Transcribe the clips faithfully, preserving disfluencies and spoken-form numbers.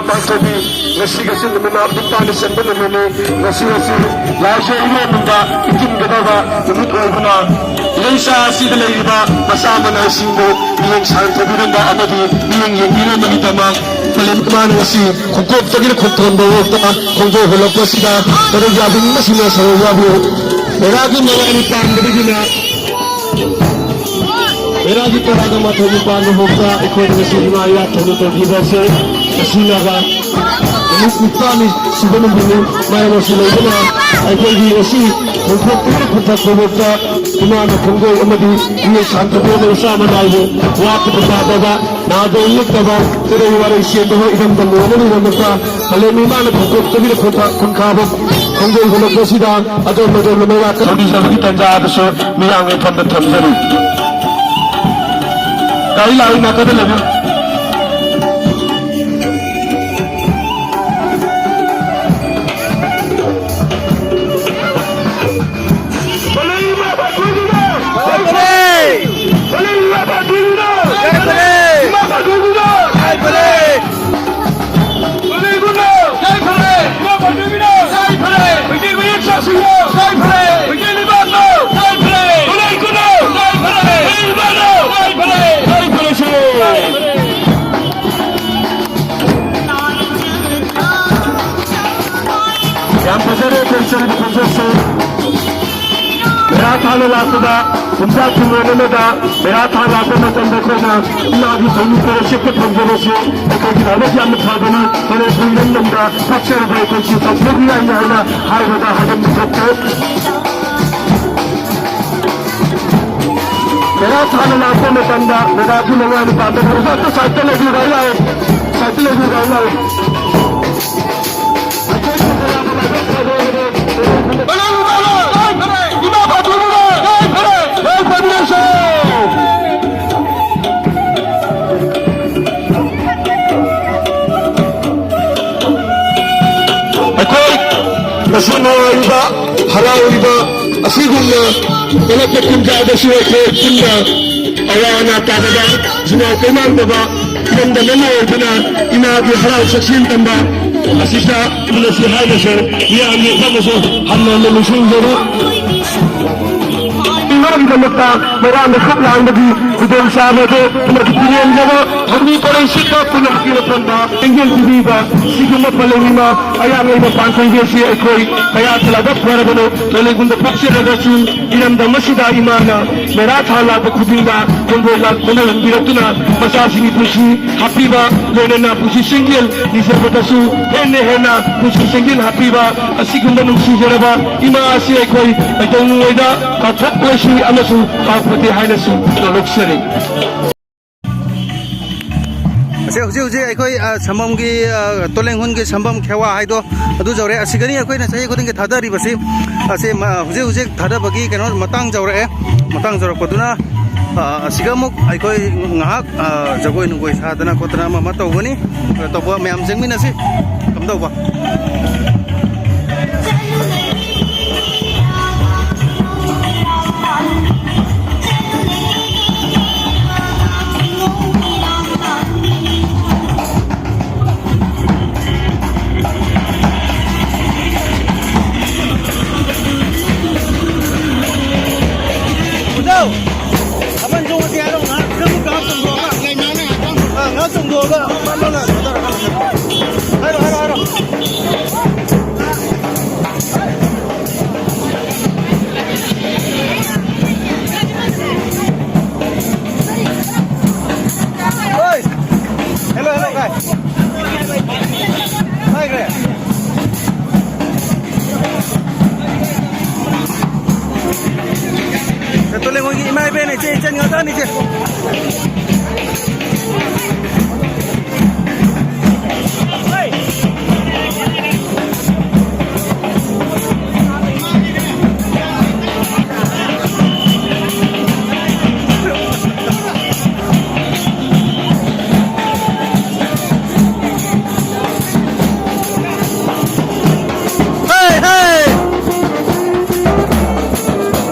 ꯄꯥꯡꯊꯣꯛꯏ꯫ ꯉꯁꯤꯒꯁꯤ ꯅꯨꯃꯤꯠ ꯅꯨꯄꯥꯅ ꯆꯟꯕ ꯅꯨꯃꯤꯠꯅꯤ꯫ ꯉꯁꯤ ꯑꯁꯤ ꯂꯥꯏꯖ ꯏꯔꯣꯟꯕꯗ ꯏꯟꯒꯗꯕ ꯅꯨꯃꯤꯠ ꯑꯣꯏꯕꯅ, ꯏꯔꯩꯆꯥ ꯑꯁꯤꯗ ꯂꯩꯔꯤꯕ ꯃꯆꯥ ꯃꯅꯥꯁꯤꯡꯕꯨ ꯃꯤꯠꯌꯦꯡ ꯁꯥꯟꯊꯕꯤꯔꯝꯕ ꯑꯃꯗꯤ ꯃꯤꯠꯌꯦꯡ ꯌꯦꯡꯕꯤꯔꯝꯕꯒꯤꯗꯃꯛ ꯄꯂꯦꯝ ꯏꯃꯥꯅ ꯉꯁꯤ ꯈꯣꯡꯀꯣꯞꯇꯒꯤꯅ ꯈꯣꯡꯊꯣꯟꯕ ꯐꯥꯎꯕ ꯈꯣꯡꯖꯣꯏ ꯍꯣꯜꯂꯛꯄꯁꯤꯗ ꯃꯔꯨꯞ ꯌꯥꯕꯤꯅꯤꯡꯕꯁꯤꯡꯅ ꯁꯔꯨꯛ ꯌꯥꯕꯤꯌꯨ꯫ ꯃꯦꯔꯥꯒꯤ ꯃꯉꯥꯅꯤ ꯄꯥꯟꯕꯗꯒꯤꯅ ꯃꯦꯔꯥꯒꯤ ꯇꯔꯥꯒ ꯃꯥꯊꯣꯏꯒꯤ ꯄꯥꯟꯕ ꯐꯥꯎꯕ ꯑꯩꯈꯣꯏꯅ ꯉꯁꯤ ꯏꯃꯥ ꯏꯔꯥꯠ ꯊꯧꯅ ꯇꯧꯈꯤꯕ ꯑꯁꯦ ꯉꯁꯤꯅꯒ ꯅꯨꯃꯤꯠ ꯅꯤꯄꯥꯟꯅꯤ ꯁꯨꯕ ꯅꯨꯃꯤꯠꯅꯤ꯫ ꯃꯔꯝ ꯑꯁꯤ ꯂꯩꯕꯅ ꯑꯩꯈꯣꯏꯒꯤ ꯉꯁꯤ ꯈꯣꯡꯊꯣꯛꯇꯒꯤ ꯈꯣꯡꯊꯛ ꯐꯥꯎꯕ ꯏꯃꯥꯅ ꯈꯣꯡꯖꯣꯏ ꯑꯃꯗꯤ ꯃꯤꯑꯣꯏ ꯁꯥꯟꯇꯕꯨ ꯃꯆꯥ ꯃꯅꯥꯏꯕꯨ ꯋꯥꯠꯇꯕ ꯇꯥꯗꯕ ꯅꯥꯗ ꯌꯦꯛꯇꯕ ꯆꯤꯔꯩ ꯋꯥꯔꯩ ꯆꯦꯟꯗꯕ ꯏꯔꯝꯗꯝ ꯑꯣꯏꯅꯕꯒꯤꯗꯃꯛꯇ ꯃꯥꯂꯦꯝ ꯏꯃꯥꯅ ꯈꯣꯡꯄꯣꯛꯇꯒꯤꯅ ꯈꯣꯡꯊꯥ ꯈꯨꯟꯈꯥꯕ ꯈꯣꯡꯖꯣꯝ ꯍꯜꯂꯛꯄꯁꯤꯗ ꯑꯗꯣꯝ ꯑꯗꯣꯝꯅ ꯃꯩꯔꯥ ꯊꯧꯅꯤꯖꯕꯒꯤ ꯇꯥꯟꯖꯥ ꯑꯗꯨꯁꯨ ꯃꯤꯌꯥꯝꯒꯤ ꯏꯐꯝꯗ ꯊꯝꯖꯔꯤ꯫ ꯒꯥꯔꯤ ꯂꯥꯛꯏ ꯅꯥꯀꯟꯗ ꯂꯩꯕꯤꯌꯨ꯫ ꯌꯥꯝ ꯐꯖꯔꯦ ꯑꯩꯈꯣꯏ ꯆꯠꯂꯤꯕ ꯈꯣꯡꯆꯠꯁꯦ꯫ ꯃꯦꯔꯥ ꯊꯥꯅ ꯂꯥꯛꯄꯗ ꯀꯨꯝꯖꯥ ꯊꯤꯡꯒꯣꯟ ꯑꯃꯗ ꯃꯦꯔꯥ ꯊꯥ ꯂꯥꯛꯄ ꯃꯇꯝꯗ ꯑꯩꯈꯣꯏꯅ ꯏꯃꯥꯒꯤ ꯊꯧꯅꯤ ꯈꯔ ꯆꯦꯠꯄ ꯊꯝꯖꯔꯁꯨ ꯑꯩꯈꯣꯏꯒꯤ ꯊꯕꯛ ꯌꯥꯝꯅ ꯐꯕꯅꯤ꯫ ꯍꯣꯔꯦꯟ ꯑꯩꯈꯣꯏ ꯏꯔꯝꯗꯝꯗ ꯄꯛꯆꯔꯕ ꯑꯩꯈꯣꯏꯁꯤ ꯇꯧꯖꯕ ꯌꯥꯏꯅ ꯍꯥꯏꯅ ꯍꯥꯏꯕꯗ ꯍꯥꯏꯕ ꯊꯣꯛꯇꯦ꯫ ꯃꯦꯔꯥ ꯊꯥꯅ ꯂꯥꯛꯄ ꯃꯇꯝꯗ ꯃꯦꯔꯥꯒꯤ ꯃꯉꯥꯅꯤ ꯄꯥꯟꯕ ꯈꯔ ꯁꯥꯏꯠꯇ ꯂꯩꯕꯤꯌꯨ, ꯒꯥꯔꯤ ꯂꯥꯛꯑꯦ꯫ ꯁꯥꯏꯠꯇ ꯂꯩꯕꯤꯌꯨ, ꯒꯥꯔꯤ ꯂꯥꯛꯑꯦ꯫ ꯑꯩꯈꯣꯏ ꯉꯁꯤ ꯅꯨꯡꯉꯥꯏꯔꯤꯕ, ꯍꯔꯥꯎꯔꯤꯕ ꯑꯁꯤꯒꯨꯝꯅ ꯀꯂꯛꯄ ꯀꯨꯝꯖꯥꯗꯁꯨ ꯑꯩꯈꯣꯏ ꯄꯨꯟꯅ ꯑꯋꯥ ꯑꯅꯥ ꯇꯥꯗꯕ, ꯖꯤꯅꯥ ꯀꯩꯃꯥꯡꯗꯕ, ꯏꯔꯝꯗꯝ ꯑꯃ ꯑꯣꯏꯗꯨꯅ ꯏꯃꯥꯒꯤ ꯍꯔꯥꯎ ꯆꯦꯛꯁꯤꯟ ꯇꯝꯕ ꯑꯁꯤꯗ ꯄꯨꯟꯅꯁꯤ ꯍꯥꯏꯅꯁꯨ ꯃꯤꯌꯥꯝꯒꯤ ꯏꯐꯝꯗꯁꯨ ꯍꯟꯅ ꯍꯟꯅ ꯅꯤꯡꯁꯤꯡꯖꯔꯤ꯫ ꯏꯃꯥꯒꯤꯗꯃꯛꯇ ꯃꯩꯔꯥꯗ ꯈꯨꯠ ꯂꯥꯡꯕꯒꯤ ꯈꯨꯗꯣꯡꯆꯥꯕ ꯑꯗꯨ ꯄꯨꯟꯅ ꯄꯤꯔꯦꯟꯖꯕ ꯊꯧꯃꯤ ꯄꯔꯦꯡ ꯁꯤꯠꯄ ꯄꯨꯝꯅꯃꯛꯀꯤ ꯃꯐꯝꯗ ꯂꯦꯡꯖꯦꯜ ꯄꯤꯕꯤꯕ ꯁꯤꯒꯨꯝꯕ ꯄꯂꯦꯝ ꯏꯃꯥ ꯑꯌꯥꯝꯕ ꯏꯃꯥ ꯄꯥꯟ ꯈꯣꯏꯕꯤ ꯑꯁꯤ ꯑꯩꯈꯣꯏ ꯀꯌꯥ ꯊꯜꯂꯕ ꯐꯔꯕꯅꯣ꯫ ꯂꯣꯂꯩꯒꯨꯝꯗ ꯄꯣꯛꯆꯔꯒꯁꯨ ꯏꯔꯝꯗꯝ ꯑꯁꯤꯗ ꯏꯃꯥꯅ ꯃꯩꯔꯥ ꯊꯥ ꯂꯥꯛꯄ ꯈꯨꯗꯤꯡꯗ ꯈꯣꯡꯒꯣꯜ ꯂꯥꯛ ꯍꯣꯠꯅꯍꯟꯕꯤꯔꯛꯇꯨꯅ ꯃꯆꯥꯁꯤꯡꯒꯤ ꯄꯨꯟꯁꯤ ꯍꯥꯞꯄꯤꯕ, ꯂꯣꯏꯅꯅ ꯄꯨꯟꯁꯤ ꯆꯦꯡꯖꯦꯜ ꯅꯤꯖꯕꯗꯁꯨ ꯍꯦꯟꯅ ꯍꯦꯟꯅ ꯄꯨꯟꯁꯤ ꯆꯦꯡꯖꯦꯜ ꯍꯥꯞꯄꯤꯕ ꯑꯁꯤꯒꯨꯝꯕ ꯅꯨꯡꯁꯤꯖꯔꯕ ꯏꯃꯥ ꯑꯁꯤ ꯑꯩꯈꯣꯏ ꯀꯩꯗꯧꯅꯨꯡꯉꯩꯗ ꯀꯥꯎꯊꯣꯛꯂꯣꯏꯁꯤ ꯑꯃꯁꯨꯡ ꯀꯥꯎꯐꯗꯦ ꯍꯥꯏꯅꯁꯨ ꯂꯧꯖꯔꯤ꯫ ꯑꯁꯤ ꯍꯧꯖꯤꯛ ꯍꯧꯖꯤꯛ ꯑꯩꯈꯣꯏ, ꯑ, ꯁꯝꯕꯝꯒꯤ, ꯑ, ꯇꯣꯂꯦꯡꯍꯨꯟꯒꯤ ꯁꯝꯕꯝ ꯈꯦꯋꯥ ꯍꯥꯏꯗꯣ ꯑꯗꯨ ꯌꯧꯔꯦ꯫ ꯑꯁꯤꯒꯅꯤ ꯑꯩꯈꯣꯏꯅ ꯆꯍꯤ ꯈꯨꯗꯤꯡꯒꯤ ꯊꯥꯗꯔꯤꯕꯁꯤ꯫ ꯑꯁꯤ ꯃ-, ꯍꯧꯖꯤꯛ ꯍꯧꯖꯤꯛ ꯊꯥꯗꯕꯒꯤ ꯀꯩꯅꯣ ꯃꯇꯥꯡ ꯌꯧꯔꯛꯑꯦ꯫ ꯃꯇꯥꯡ ꯌꯧꯔꯛꯄꯗꯨꯅ, ꯑ, ꯑꯁꯤꯒ ꯑꯃꯨꯛ ꯑꯩꯈꯣꯏ ꯉꯥꯏꯍꯥꯛ, ꯑ, ꯖꯒꯣꯏ ꯅꯨꯡꯒꯣꯏ ꯁꯥꯗꯅ ꯈꯣꯠꯇꯅ ꯑꯃ ꯑꯃ ꯇꯧꯒꯅꯤ꯫ ꯑ, ꯇꯧꯕ ꯃꯌꯥꯝ ꯆꯪꯃꯤꯟꯅꯁꯤ꯫ ꯀꯝꯗꯧꯕ? ꯄꯨꯖꯧ! ꯑꯃꯟ ꯆꯣꯡꯉꯁꯤ ꯍꯥꯏꯔꯣ? ꯉꯥꯏꯍꯥꯛ ꯐꯤꯂꯝ ꯉꯥꯏꯍꯥꯛ ꯆꯣꯡꯊꯣꯛꯑꯒ꯫ ꯑꯥ, ꯉꯥꯏꯍꯥꯛ ꯆꯣꯡꯊꯣꯛꯑꯒ ꯐꯝꯃꯒ ꯊꯥꯗꯔꯣ, ꯐꯝꯃꯒ꯫ ꯍꯥꯏꯔꯣ, ꯍꯥꯏꯔꯣ, ꯍꯥꯏꯔꯣ꯫ ꯍꯣꯏ꯫ ꯍꯦꯜꯂꯣ, ꯍꯦꯜꯂꯣ, ꯒꯥꯏ꯫ ꯍꯥꯏꯈ꯭ꯔꯦ꯫ ꯆꯠꯇꯣꯂꯦ ꯃꯣꯏꯒꯤ ꯏꯃꯥ ꯏꯕꯦꯟ ꯏꯆꯦ ꯏꯆꯟ ꯉꯥꯛꯇꯅꯤ ꯏꯆꯦ꯫ Hey, hey!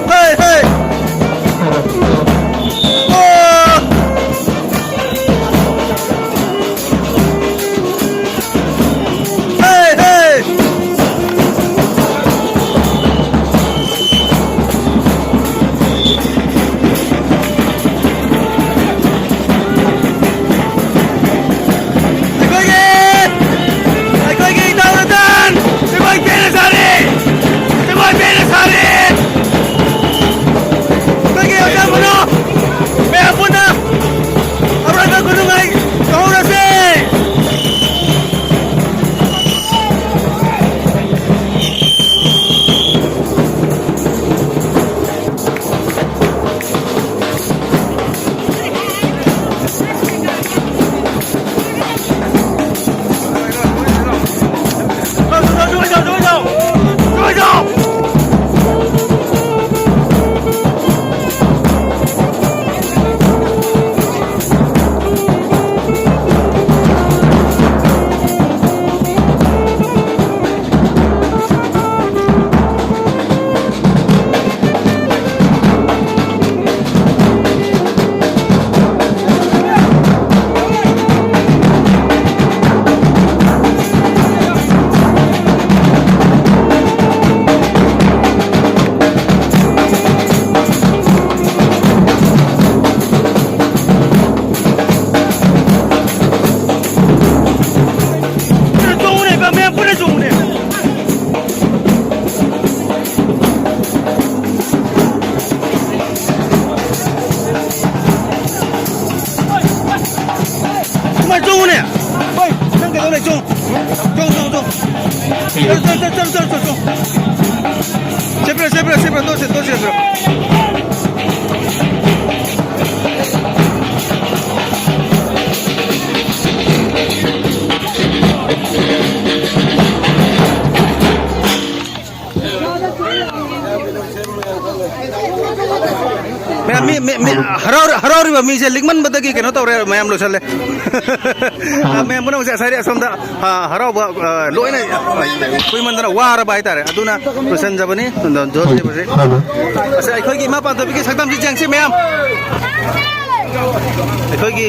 Hey, hey! Oh! ꯆꯣꯡ ꯂꯩ, ꯆꯣꯡ꯫ ꯆꯣꯡ, ꯆꯣꯡ, ꯆꯣꯡ꯫ ꯆꯠꯂꯨ, ꯆꯠꯂꯨ, ꯆꯠꯂꯨ, ꯆꯠꯂꯨ, ꯆꯠꯂꯨ, ꯆꯣꯡ꯫ ꯁꯦꯞꯄ꯭ꯔꯦ, ꯁꯦꯞꯄ꯭ꯔꯦ, ꯁꯦꯞꯄ꯭ꯔꯦ, ꯇꯣꯛꯁꯦ, ꯇꯣꯛꯁꯦ, ꯁꯦꯞꯄ꯭ꯔꯦ꯫ ꯃꯌꯥꯝ, ꯃꯤ, ꯃꯤ, ꯃꯤ, ꯍꯔꯥꯎ-, ꯍꯔꯥꯎꯔꯤꯕ ꯃꯤꯁꯦ ꯂꯤꯛꯃꯟꯕꯗꯒꯤ ꯀꯩꯅꯣ ꯇꯧꯔꯦ, ꯃꯌꯥꯝ ꯂꯣꯏꯁꯜꯂꯦ꯫ ꯑ, ꯃꯌꯥꯝ ꯄꯨꯝꯅꯃꯛꯁꯦ ꯉꯁꯥꯏꯗꯤ ꯑꯁꯣꯝꯗ, ꯑ, ꯍꯔꯥꯎꯕ, ꯑ, ꯂꯣꯏꯅ ꯀꯨꯏꯃꯟꯗꯅ ꯋꯥꯔꯕ ꯍꯥꯏꯇꯥꯔꯦ꯫ ꯑꯗꯨꯅ ꯂꯣꯏꯁꯟꯖꯕꯅꯤ꯫ ꯑꯁ, ꯑꯩꯈꯣꯏꯒꯤ ꯏꯃꯥ ꯄꯥꯟꯊꯣꯏꯕꯤꯒꯤ ꯁꯛꯇꯝꯁꯤ ꯌꯦꯡꯁꯤ ꯃꯌꯥꯝ꯫ ꯑꯩꯈꯣꯏꯒꯤ,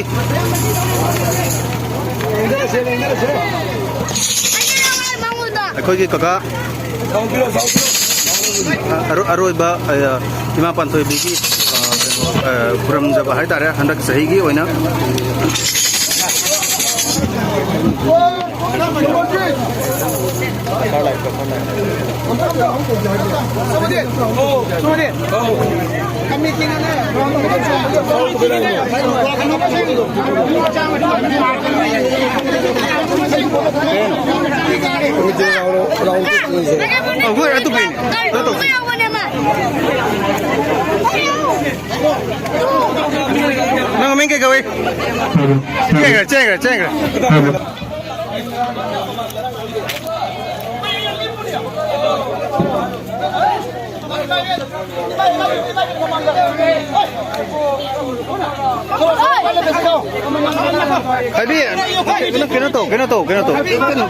ꯑꯩꯈꯣꯏꯒꯤ ꯀꯀꯥ ꯑꯔꯣ-, ꯑꯔꯣꯏꯕ, ꯑ, ꯏꯃꯥ ꯄꯥꯟꯊꯣꯏꯕꯤꯒꯤ, ꯑ, ꯑ, ꯈꯨꯔꯨꯝꯖꯕ ꯍꯥꯏꯇꯥꯔꯦ, ꯍꯟꯗꯛ ꯆꯍꯤꯒꯤ ꯑꯣꯏꯅ꯫ ꯑ, ꯍꯣꯏ, ꯑꯗꯨ ꯐꯩꯅꯦ꯫ ꯀꯩꯅꯣ ꯇꯧꯁꯤ꯫ ꯅꯪ ꯃꯃꯤꯡ ꯀꯩ ꯀꯧꯏ? ꯆꯦꯟꯈ꯭ꯔꯦ, ꯆꯦꯟꯈ꯭ꯔꯦ, ꯆꯦꯟꯈ꯭ꯔꯦ꯫ ꯍꯥꯏꯕꯤ, ꯀꯩꯅꯣ ꯇꯧ, ꯀꯩꯅꯣ ꯇꯧ, ꯀꯩꯅꯣ ꯇꯧ꯫ ꯏꯪꯅ ꯇꯧ,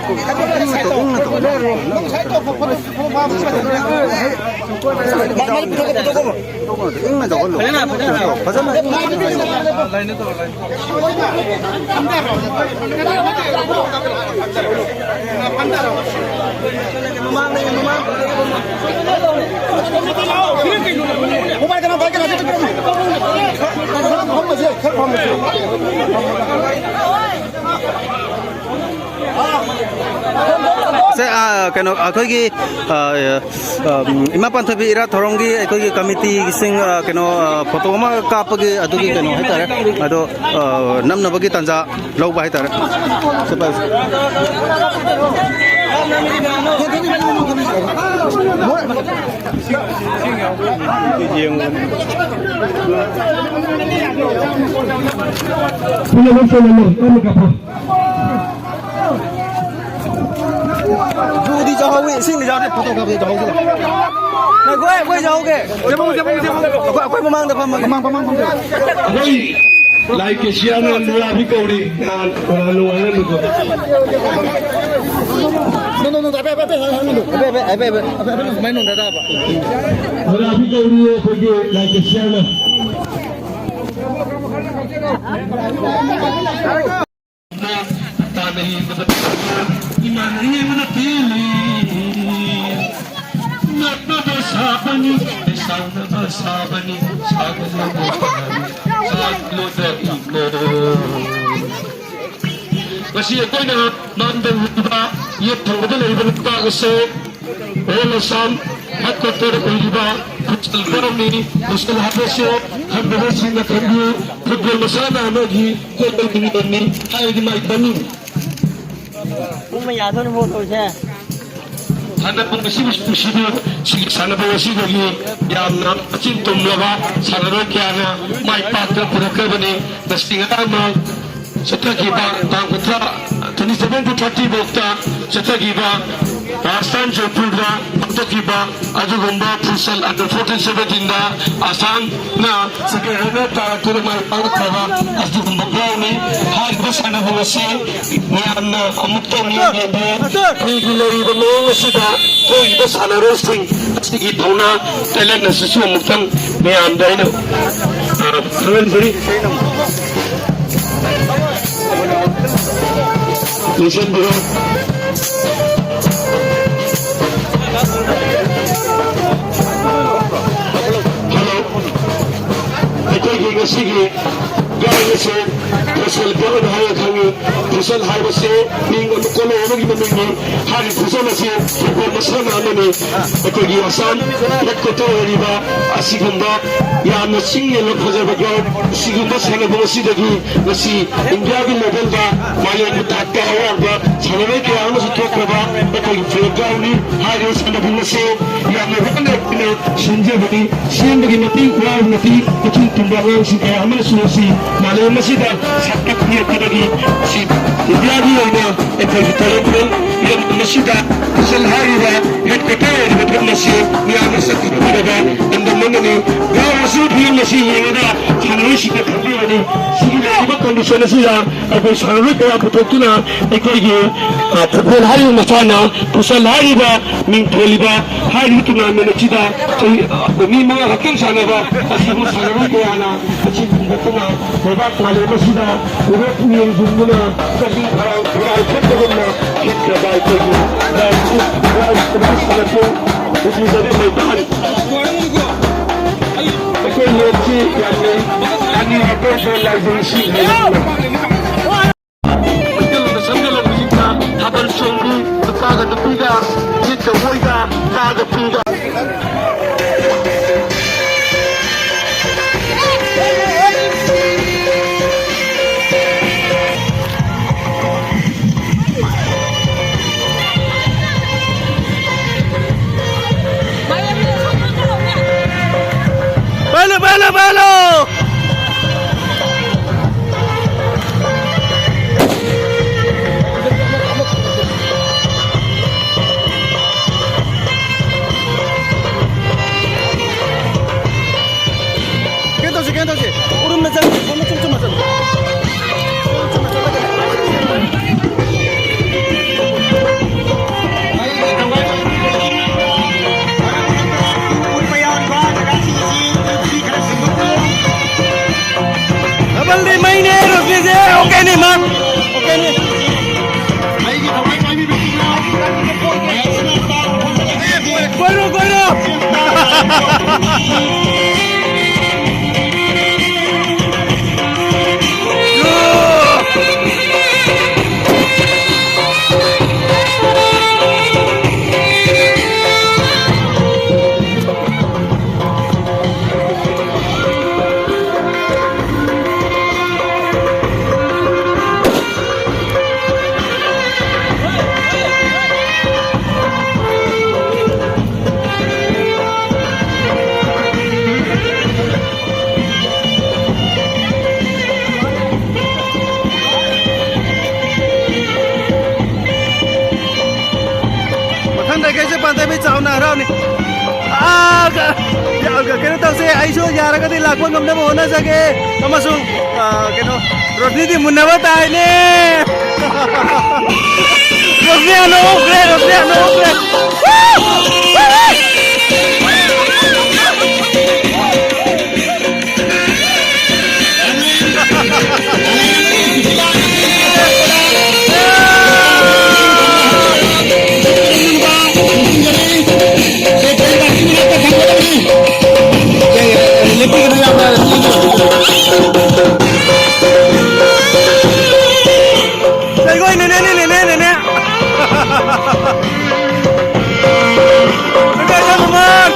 ꯏꯪꯅ ꯇꯧ꯫ ꯏꯪꯅ ꯇꯧꯍꯜꯂꯨ꯫ ꯐꯖꯅ, ꯐꯖꯅ꯫ ꯐꯖꯅ ꯏꯪꯅ ꯇꯧꯍꯜꯂꯨ꯫ ꯁꯦ, ꯑ, ꯀꯩꯅꯣ, ꯑꯩꯈꯣꯏꯒꯤ, ꯑ, ꯑ, ꯏꯃꯥ ꯄꯥꯟꯊꯣꯏꯕꯤ ꯏꯔꯥꯠ ꯊꯧꯔꯝꯒꯤ ꯑꯩꯈꯣꯏꯒꯤ ꯀꯃꯤꯇꯤꯁꯤꯡ, ꯑ, ꯀꯩꯅꯣ, ꯑ, ꯐꯣꯇꯣ ꯑꯃ ꯀꯥꯞꯄꯒꯤ ꯑꯗꯨꯒꯤ ꯀꯩꯅꯣ ꯍꯥꯏꯇꯥꯔꯦ꯫ ꯑꯗꯣ, ꯑ, ꯅꯝꯅꯕꯒꯤ ꯇꯥꯟꯖꯥ ꯂꯧꯕ ꯍꯥꯏꯇꯥꯔꯦ꯫ ꯁꯦ, ꯄꯥꯏꯌꯨ꯫ ꯌꯨꯗꯤ ꯆꯥꯍꯧꯋꯤ, ꯏꯁꯤꯡꯗꯤ ꯆꯥꯗꯦ, ꯐꯣꯇꯣ ꯀꯥꯞꯄꯗꯤ ꯆꯥꯍꯧꯗꯦ꯫ ꯉꯥꯏꯈꯣ, ꯑꯩꯈꯣꯏ ꯆꯥꯍꯧꯒꯦ꯫ ꯑꯩꯈꯣꯏ, ꯑꯩꯈꯣꯏ ꯃꯃꯥꯡꯗ ꯐꯝꯃꯒꯦ꯫ ꯃꯃꯥꯡ, ꯃꯃꯥꯡ ꯐꯝꯖꯦ꯫ ꯑꯩꯈꯣꯏ ꯂꯥꯏ ꯀꯦꯁꯤꯌꯥꯅ ꯅꯨꯔꯥꯕꯤ ꯀꯧꯔꯤ꯫ ꯅꯍꯥꯟ, ꯅꯍꯥꯟ ꯅꯨꯡꯉꯥꯏꯅ ꯂꯨꯀꯣ꯫ ꯅꯣ, ꯅꯣ, ꯅꯣ, ꯑꯕꯦ, ꯑꯕꯦ, ꯑꯕꯦ, ꯍꯥꯏꯍꯟꯒꯅꯨ꯫ ꯑꯕꯦ, ꯑꯕꯦ, ꯑꯕꯦ, ꯑꯕꯦ, ꯑꯕꯦ, ꯁꯨꯃꯥꯏꯅ ꯅꯣꯡꯗ ꯇꯥꯕ꯫ ꯅꯨꯔꯥꯕꯤ ꯀꯧꯔꯤ ꯑꯩꯈꯣꯏꯒꯤ ꯂꯥꯏ ꯀꯦꯁꯤꯌꯥꯅ꯫ ꯇꯥꯟꯅ ꯌꯦꯡꯕꯗ ꯏꯃꯥꯟꯅ ꯌꯦꯡꯕꯗ ꯄꯦꯜꯂꯤ꯫ ꯅꯛꯅꯕ ꯁꯥꯕꯅꯤ, ꯁꯥꯎꯅꯕ ꯁꯥꯕꯅꯤ, ꯁꯥꯒꯅꯨ ꯁꯥꯒꯅꯨ ꯏꯃꯣ꯫ ꯉꯁꯤ ꯑꯩꯈꯣꯏꯅ ꯃꯥꯡꯗ ꯎꯔꯤꯕ ꯌꯦꯠ ꯊꯪꯕꯗ ꯂꯩꯔꯤꯕ ꯅꯨꯄꯥ ꯑꯁꯦ ꯑꯣꯜ ꯑꯁꯥꯝ ꯍꯦꯗꯀ꯭ꯋꯥꯇꯔ ꯑꯣꯏꯔꯤꯕ ꯐꯨꯠꯁꯜ ꯒ꯭ꯔꯥꯎꯟꯅꯤ꯫ ꯐꯨꯠꯁꯜ ꯍꯥꯏꯕꯁꯤ ꯈꯪꯗꯕꯁꯤꯡꯅ ꯈꯪꯕꯤꯌꯨ, ꯐꯨꯠꯕꯣꯜ ꯃꯁꯥꯟꯅ ꯑꯃꯒꯤ ꯀꯣꯏꯕꯒꯤ ꯃꯤꯡꯅꯤ꯫ ꯍꯥꯏꯔꯗꯤ ꯃꯥꯏ ꯄꯥꯛꯅꯤ꯫ ꯄꯨꯡ ꯃꯌꯥ ꯊꯣꯛꯅ ꯃꯣꯠ ꯇꯧꯔꯤꯁꯦ꯫ ꯁꯥꯟꯅꯄꯨꯡ ꯑꯁꯤꯕꯨ ꯅꯨꯡꯁꯤꯕꯤꯌꯨ꯫ ꯁꯤꯒꯤ ꯁꯥꯟꯅꯄꯨꯡ ꯑꯁꯤꯗꯒꯤ ꯌꯥꯝꯅ ꯃꯆꯤꯟ ꯇꯨꯝꯂꯕ ꯁꯥꯟꯅꯔꯣꯏ ꯀꯌꯥꯅ ꯃꯥꯏ ꯄꯥꯛꯇꯅ ꯄꯨꯔꯛꯈ꯭ꯔꯕꯅꯤ꯫ ꯉꯁꯤ ꯉꯔꯥꯡꯃꯛ ꯆꯠꯊꯈꯤꯕ ꯇꯥꯡ ꯀꯨꯟꯊ꯭ꯔꯥ, twenty seven to thirty ꯐꯥꯎꯇ ꯆꯠꯊꯈꯤꯕ Rajasthan ꯖꯣꯏꯄꯨꯔꯗ ꯄꯥꯡꯊꯣꯛꯈꯤꯕ ꯑꯗꯨꯒꯨꯝꯕ ꯐꯨꯠꯁꯜ under fourteen seventeenꯗ ꯑꯁꯥꯝꯅ second runner ꯇꯥꯔꯛꯇꯨꯅ ꯃꯥꯏ ꯄꯥꯛꯂꯛꯈ꯭ꯔꯕ ꯑꯗꯨꯒꯨꯝꯕ ꯒ꯭ꯔꯥꯎꯟꯅꯤ꯫ ꯍꯥꯏꯔꯤꯕ ꯁꯥꯟꯅꯐꯝ ꯑꯁꯤ ꯃꯌꯥꯝꯅ ꯑꯃꯨꯛꯇꯪ ꯌꯦꯡꯕꯤꯌꯨ꯫ ꯑꯩꯒꯤ ꯂꯩꯔꯤꯕ ꯃꯑꯣꯡ ꯑꯁꯤꯗ ꯊꯣꯛꯏꯕ ꯁꯥꯟꯅꯔꯣꯏꯁꯤꯡ ꯑꯁꯤꯒꯤ ꯊꯧꯅꯥ talent ꯑꯁꯤꯁꯨ ꯑꯃꯨꯛꯇꯪ ꯃꯌꯥꯝꯗ ꯑꯩꯅ, ꯑ, ꯈꯪꯍꯟꯖꯔꯤ꯫ ꯂꯣꯏꯁꯤꯟꯕꯤꯔꯣ꯫ ꯍꯜꯂꯣ꯫ ꯑꯩꯈꯣꯏꯒꯤ ꯉꯁꯤꯒꯤ ꯒꯥꯔꯤ ꯑꯁꯤ ꯐꯨꯠꯁꯜ ꯄꯣꯠ ꯑꯃ ꯍꯥꯏꯔꯒ ꯈꯪꯉꯤ꯫ ꯐꯨꯠꯁꯜ ꯍꯥꯏꯕꯁꯤ ꯃꯤꯡ ꯑꯃ ꯀꯣꯂꯣꯝ ꯑꯃꯒꯤ ꯃꯃꯤꯡꯅꯤ꯫ ꯍꯥꯏꯔꯤꯕ ꯐꯨꯠꯁꯜ ꯑꯁꯤ ꯐꯨꯠꯕꯣꯜ ꯃꯁꯥꯟꯅ ꯑꯃꯅꯤ꯫ ꯑꯩꯈꯣꯏꯒꯤ ꯑꯁꯥꯝ ꯍꯦꯗꯀ꯭ꯋꯥꯇꯔ ꯑꯣꯏꯔꯤꯕ ꯑꯁꯤꯒꯨꯝꯕ ꯌꯥꯝꯅ ꯆꯤꯡ ꯌꯦꯡꯕ ꯐꯖꯕ ꯒ꯭ꯔꯥꯎꯟ ꯑꯁꯤꯒꯨꯝꯕ ꯁꯥꯟꯅꯐꯝ ꯑꯁꯤꯗꯒꯤ ꯉꯁꯤ ꯏꯟꯗꯤꯌꯥꯒꯤ ꯂꯦꯚꯦꯜꯗ ꯃꯥꯂꯦꯝꯒꯤ ꯊꯥꯛꯇ ꯑꯋꯥꯡꯕ ꯁꯥꯟꯅꯔꯣꯏ ꯀꯌꯥ ꯑꯃꯁꯨ ꯊꯣꯛꯈ꯭ꯔꯕ ꯑꯩꯈꯣꯏꯒꯤ ꯄ꯭ꯂꯦꯒ꯭ꯔꯥꯎꯟꯅꯤ꯫ ꯍꯥꯏꯔꯤꯕ ꯁꯥꯟꯅꯐꯝ ꯑꯁꯤ ꯌꯥꯝꯅ ꯋꯥꯅ ꯑꯩꯈꯣꯏꯅ ꯁꯦꯝꯖꯕꯅꯤ꯫ ꯁꯦꯝꯕꯒꯤ ꯃꯇꯤꯛ ꯋꯥꯕ ꯃꯇꯤꯛ ꯃꯆꯤꯟ ꯇꯨꯝꯕ ꯑꯉꯥꯡꯁꯤꯡ ꯀꯌꯥ ꯑꯃꯅꯁꯨ ꯉꯁꯤ ꯃꯥꯂꯦꯝ ꯑꯁꯤꯗ ꯁꯛ ꯇꯥꯛꯄꯤꯔꯛꯄꯗꯒꯤ ꯉꯁꯤ ꯏꯟꯗꯤꯌꯥꯒꯤ ꯑꯣꯏꯅ ꯑꯩꯈꯣꯏꯒꯤ ꯇꯣꯔꯣꯟꯇꯣ ꯂꯝꯗꯝ ꯑꯁꯤꯗ ꯐꯨꯠꯁꯜ ꯍꯥꯏꯔꯤꯕ ꯍꯦꯗꯀ꯭ꯋꯥꯇꯔ ꯑꯣꯏꯔꯤꯕ ꯃꯐꯝ ꯑꯁꯤ ꯃꯤꯌꯥꯝꯅ ꯁꯛ ꯈꯪꯕꯤꯔꯕ ꯂꯝꯗꯝ ꯑꯃꯅꯤ꯫ ꯒ꯭ꯔꯥꯎꯟ ꯑꯁꯤꯒꯤ ꯐꯤꯕꯝ ꯑꯁꯤ ꯌꯦꯡꯉꯒ ꯁꯥꯟꯅꯔꯣꯏꯁꯤꯡꯅ ꯈꯪꯕꯤꯔꯒꯅꯤ꯫ ꯁꯤꯒꯤ ꯂꯩꯔꯤꯕ ꯀꯟꯗꯤꯁꯟ ꯑꯁꯤꯗ ꯑꯩꯈꯣꯏ ꯁꯥꯟꯅꯔꯣꯏ ꯀꯌꯥ ꯄꯨꯊꯣꯛꯇꯨꯅ ꯑꯩꯈꯣꯏꯒꯤ, ꯑ, ꯐꯨꯠꯕꯣꯜ ꯍꯥꯏꯔꯤꯕ ꯃꯁꯥꯟꯅ, ꯐꯨꯠꯁꯜ ꯍꯥꯏꯔꯤꯕ ꯃꯤꯡ ꯊꯣꯜꯂꯤꯕ ꯍꯥꯏꯔꯤꯕ ꯇꯣꯔꯅꯥꯃꯦꯟ ꯑꯁꯤꯗ ꯆꯍꯤ, ꯑ, ꯃꯤ ꯃꯉꯥ ꯈꯛꯇꯪ ꯁꯥꯟꯅꯕ ꯑꯁꯤꯕꯨ ꯁꯥꯟꯅꯔꯣꯏ ꯀꯌꯥꯅ ꯑꯁꯤ ꯄꯨꯊꯣꯛꯇꯨꯅ ꯂꯩꯕꯥꯛ ꯃꯥꯂꯦꯝ ꯑꯁꯤꯗ ꯄꯨꯔꯣꯛ ꯌꯦꯡꯁꯤꯟꯗꯨꯅ ꯆꯍꯤ ꯈꯔꯥꯏ ꯈꯔꯥꯏ ꯆꯠꯄꯒꯨꯝꯅ ꯆꯠꯈ꯭ꯔꯕ ꯑꯩꯈꯣꯏꯒꯤ ꯂꯥꯏꯔꯤꯛꯁꯤ ꯈꯔꯥꯏ ꯈꯔꯥꯏ ꯁꯥꯟꯅꯄꯣꯠ ꯎꯄꯨꯗꯕꯤ ꯃꯩꯇꯥꯟ꯫ ꯑꯩꯈꯣꯏ ꯂꯣꯟꯁꯤ ꯌꯥꯝꯅ ꯑꯅꯤ ꯑꯇꯣꯞꯄ ꯂꯥꯏꯖꯝꯁꯤ ꯂꯩꯔꯝꯃꯤ꯫ ꯃꯩꯇꯩꯂꯣꯟꯗ ꯁꯝꯖꯤꯜꯂꯕ ꯍꯧꯖꯤꯛꯇ ꯊꯥꯕꯜ ꯆꯣꯡꯕꯤ, ꯅꯨꯄꯥꯒ ꯅꯨꯄꯤꯒ, ꯃꯤꯠꯀ ꯑꯣꯏꯒ, ꯇꯥꯒ ꯄꯤꯒ꯫ ꯀꯩꯁꯦ ꯄꯥꯟꯊꯣꯏꯕꯤ ꯆꯥꯎꯅ ꯍꯔꯥꯎꯅꯤ꯫ ꯑꯥ, ꯀ-, ꯌꯥ-, ꯀ-, ꯀꯩꯅꯣ ꯇꯧꯁꯦ, ꯑꯩꯁꯨ ꯌꯥꯔꯒꯗꯤ ꯂꯥꯛꯄ ꯉꯝꯅꯕ ꯍꯣꯠꯅꯖꯒꯦ꯫ ꯑꯃꯁꯨꯡ, ꯑꯥ, ꯀꯩꯅꯣ, ꯔꯣꯁꯅꯤꯗꯤ ꯃꯨꯟꯅꯕ ꯇꯥꯏꯅꯦ꯫ ꯔꯣꯁꯅꯤ ꯍꯥꯟꯅ ꯍꯧꯈ꯭ꯔꯦ, ꯔꯣꯁꯅꯤ ꯍꯥꯟꯅ ꯍꯧꯈ꯭ꯔꯦ꯫ ꯂꯩꯉꯣꯏ ꯅꯦꯅꯦꯅꯦ, ꯅꯦꯅꯦ, ꯅꯦꯅꯦ꯫ ꯂꯩꯉꯣꯏ ꯃꯃꯥꯟ꯫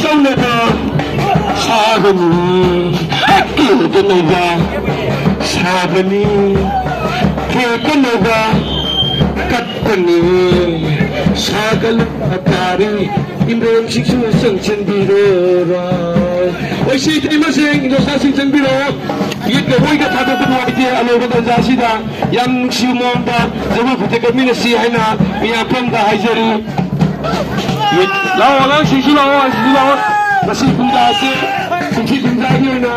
ꯇꯧꯅꯕ ꯁꯥꯒꯅꯤ, ꯀꯦꯛꯇꯅꯕ ꯁꯥꯒꯅꯤ, ꯀꯦꯛꯇꯅꯕ ꯀꯠꯄꯅꯤ, ꯁꯥꯒꯠꯂꯛꯄ ꯇꯥꯔꯤ, ꯏꯃꯣꯝꯁꯤꯡꯁꯨ ꯆꯪꯁꯤꯟꯕꯤꯔꯣꯔꯣ꯫ ꯑꯣꯏꯁꯤ ꯏꯇꯩꯃꯁꯤꯡ, ꯏꯟꯗꯣꯝꯆꯥꯁꯤꯡ ꯆꯪꯕꯤꯔꯣ꯫ ꯌꯦꯠꯀ ꯑꯣꯏꯒ ꯊꯥꯗꯣꯛꯄ ꯅꯨꯡꯉꯥꯏꯇꯦ꯫ ꯑꯂꯣꯏꯕ ꯇꯟꯖꯥꯁꯤꯗ ꯌꯥꯝ ꯅꯨꯡꯁꯤꯕ ꯃꯑꯣꯡꯗ ꯖꯒꯣꯏ ꯈꯨꯊꯦꯛ ꯀꯠꯃꯤꯟꯅꯁꯤ ꯍꯥꯏꯅ ꯃꯌꯥꯝ ꯄꯨꯝꯅ ꯍꯥꯏꯖꯔꯤ꯫ ꯂꯥꯛꯑꯣ, ꯑꯉꯥꯡꯁꯤꯡꯁꯨ ꯂꯥꯛꯑꯣ, ꯑꯉꯥꯡꯁꯤꯡꯁꯨ ꯂꯥꯛꯑꯣ꯫ ꯉꯁꯤ ꯄꯨꯡꯖꯥꯁꯦ ꯀꯨꯝꯁꯤ ꯀꯨꯝꯖꯥꯒꯤ ꯑꯣꯏꯅ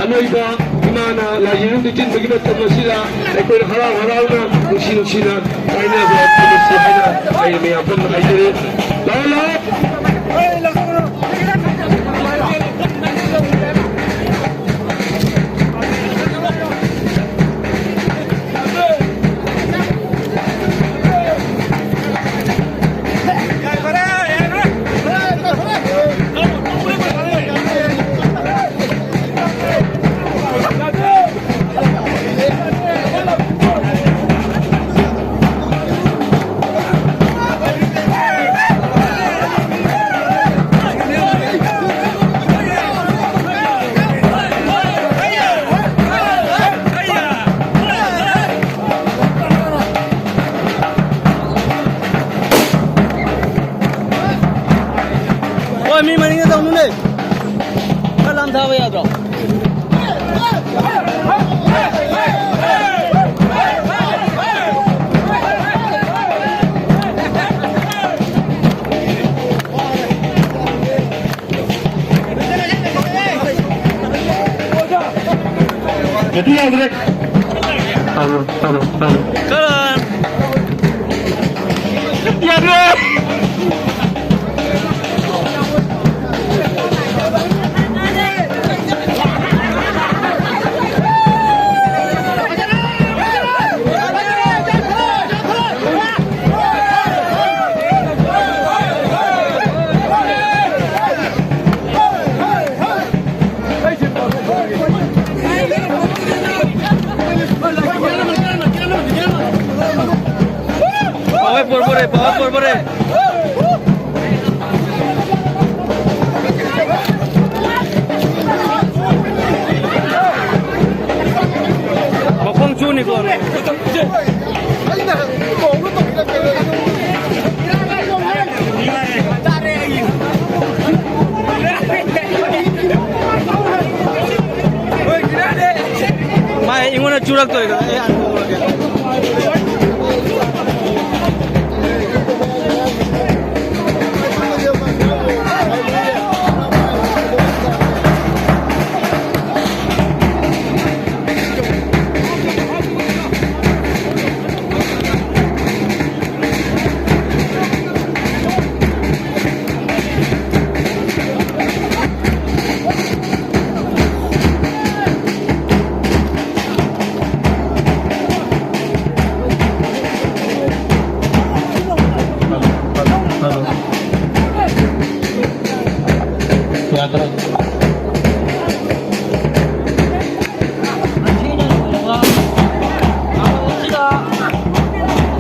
ꯑꯅꯣꯏꯕ ꯏꯃꯥꯅ ꯂꯥꯏ ꯌꯦꯔꯨꯝ ꯆꯤꯟꯕꯒꯤ ꯃꯇꯝ ꯑꯁꯤꯗ ꯑꯩꯈꯣꯏꯅ ꯍꯔꯥꯎ ꯍꯔꯥꯎꯅ ꯅꯨꯡꯁꯤ ꯅꯨꯡꯁꯤꯅ ꯀꯥꯏꯅꯕ ꯐꯪꯍꯟꯁꯤ ꯍꯥꯏꯅ ꯑꯩꯅ ꯃꯌꯥꯝ ꯄꯨꯝꯅ ꯍꯥꯏꯖꯔꯤ꯫ ꯂꯥꯛꯑꯣ, ꯂꯥꯛꯑꯣ꯫ ꯍꯣꯏ, ꯃꯤ ꯃꯅꯤꯡꯗ ꯇꯧꯅꯨꯅꯦ꯫ ꯈꯔ ꯂꯥꯞꯅ ꯊꯥꯕ ꯌꯥꯗ꯭ꯔꯣ? ꯌꯥꯗ꯭ꯔꯦ꯫ ꯇꯥꯕ꯭ꯔꯣ? ꯇꯥꯕ꯭ꯔꯣ? ꯇꯥꯕ꯭ꯔꯣ? ꯀꯔꯟ! ꯌꯥꯗ꯭ꯔꯦ! Power pore pore, power pore pore. ꯆꯨꯔꯛꯇꯣꯔꯦ꯫ ꯑꯦ, ꯑꯩ ꯍꯥꯟꯅ ꯍꯧꯔꯒꯦ꯫ ꯌꯥꯗ꯭ꯔꯦ꯫ ꯃꯁꯤꯅ ꯂꯣꯏꯔꯕ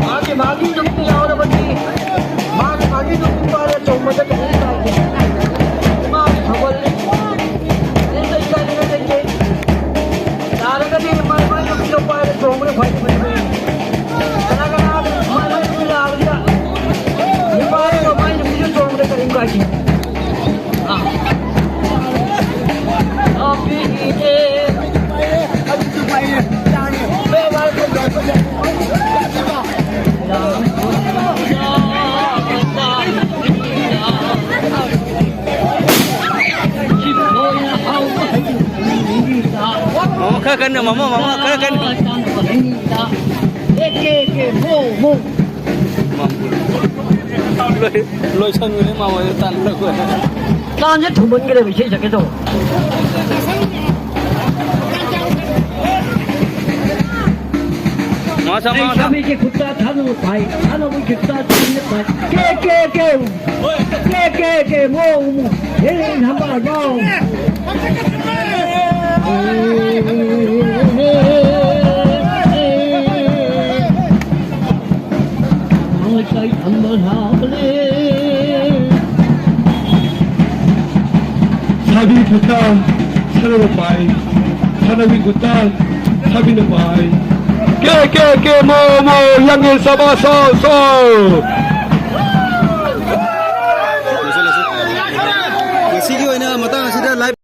ꯃꯥꯒꯤ, ꯃꯥꯒꯤ ꯅꯨꯃꯤꯠꯇ ꯌꯥꯎꯔꯕꯗꯤ, ꯃꯥꯒꯤ, ꯃꯥꯒꯤ ꯅꯨꯃꯤꯠ ꯄꯥꯏꯔ ꯆꯣꯡꯕꯗ ꯀꯔꯤꯝ ꯀꯥꯏꯗꯦ꯫ ꯃꯥꯒꯤ ꯊꯧꯒꯜ ꯀꯔꯤꯝꯇ ꯏꯀꯥꯏꯅꯤꯡꯉꯥꯏ ꯂꯩꯇꯦ꯫ ꯌꯥꯔꯒꯗꯤ ꯃꯥꯏ, ꯃꯥꯏ ꯅꯨꯄꯤꯗꯣ ꯄꯥꯏꯔ ꯆꯣꯡꯕꯅ ꯈ꯭ꯋꯥꯏꯗꯒꯤ ꯐꯩ꯫ ꯀꯅꯥ ꯀꯅꯥ ꯃꯥꯏ, ꯃꯥꯏ ꯅꯨꯄꯤ ꯂꯥꯛꯑꯒꯗꯤ ꯅꯨꯄꯥꯗꯨꯅ ꯃꯥꯏ ꯅꯨꯄꯤꯗꯣ ꯆꯣꯡꯕꯗ ꯀꯔꯤꯝ ꯀꯥꯏꯗꯦ꯫ ꯑꯥ꯫ ꯅꯨꯄꯤꯒꯤꯅꯦ꯫ ꯃꯃꯥ ꯈꯔ ꯀꯟꯅ, ꯃꯃꯥ, ꯃꯃꯥ ꯈꯔ ꯀꯟꯅ꯫ ꯂꯣꯏ-, ꯂꯣꯏꯁꯟꯒ꯭ꯔꯦ ꯃꯥꯃꯣ, ꯇꯥꯟꯅꯔꯛꯄ꯫ ꯇꯥꯟꯁꯦ ꯊꯨꯝꯃꯟꯈ꯭ꯔꯦꯕ, ꯏꯁꯩ ꯁꯛꯀꯦ ꯇꯧꯕ꯫ ꯃꯥꯁꯥ, ꯃꯥꯁꯥ꯫ ꯂꯩꯁꯥꯕꯤꯒꯤ ꯈꯨꯠꯇ ꯊꯥꯅꯕ ꯐꯥꯏ, ꯊꯥꯅꯕꯒꯤ ꯈꯨꯠꯇ ꯊꯥꯅꯕ ꯐꯥꯏ꯫ ꯀꯦ, ꯀꯦ, ꯀꯦ꯫ ꯀꯦ, ꯀꯦ, ꯀꯦ, ꯃꯣ, ꯃꯣ꯫ ꯍꯦ, ꯅꯝꯕꯔ ꯃꯣ꯫ ꯂꯩꯀꯥꯏ ꯊꯝꯕ ꯂꯥꯛꯂꯦ꯫ ꯁꯥꯕꯤ ꯈꯨꯠꯇ ꯁꯅꯥ ꯄꯥꯏ, ꯁꯅꯥꯕꯤ ꯈꯨꯠꯇ ꯁꯥꯕꯤꯅ ꯄꯥꯏ꯫ ꯀꯦ, ꯀꯦ, ꯀꯦ, ꯃꯣ, ꯃꯣ, ꯌꯥꯡꯉꯦ, ꯁꯕꯥ, ꯁꯣ, ꯁꯣ꯫